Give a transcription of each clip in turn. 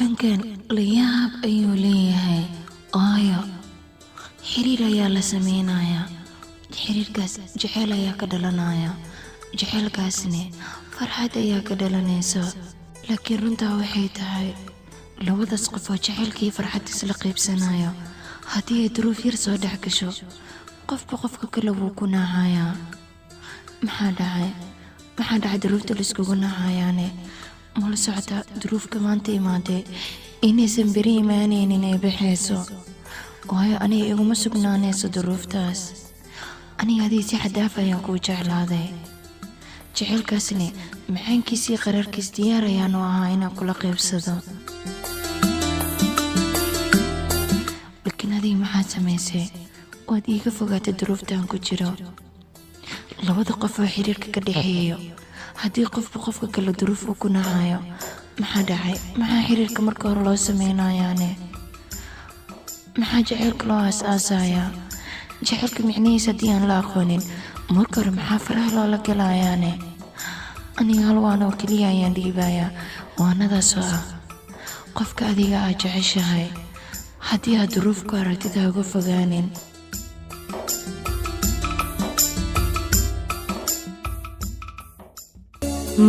Kaftankan layaab ayuu leeyahay, waayo xiriir ayaa la sameynayaa, xiriirkaas jeceyl ayaa ka dhalanaya, jeceylkaasne farxad ayaa ka dhalanaysa. Laakiin runtaa waxay tahay labadaas qof oo jaceylkii farxad isla qaybsanayo, haddii ay duruuf yar soo dhex gasho, qofba qofka kale wuu ku naacayaa. Maxaa dhacay? Maxaa dhacay duruufta laiskugu naacayaane? Mala socota duruufka maanta imaadee inaysan beri imaanaynin ay baxayso? Waayo aniga iguma sugnaanayso duruuftaas. Aniga adii si xadaaf ayaan kuu jeclaaday, jeceylkaasne macaankiisii qaraarkiis diyaar ayaanu ahaa inaan kula qaybsado. Laakiin adiga maxaad samaysay? Waad iiga fogaatay duruuftaan ku jiro. Labada qof oo xiriirka ka dhexeeyo, haddii qofba qofka kale duruuf uu ku nacayo, maxaa dhacay? Maxaa xiriirka marka hore loo sameynayaane? Maxaa jaceylka loo aas-aasayaa? Jaceylka micnihiisa haddii aan la aqoonin marka hore, maxaa faraha loola galayaane? Aniga hal waan oo keliya ayaan dhiibayaa, waanadaas oo ah: qofka adiga aad jeceshahay haddii aad duruuf ku aragtid, ha uga fogaanin.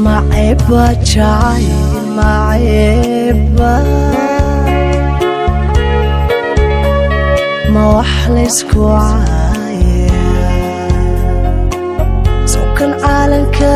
Maceeba jacayl, maceeba, ma wax laysku caaya? Sawkan caalanka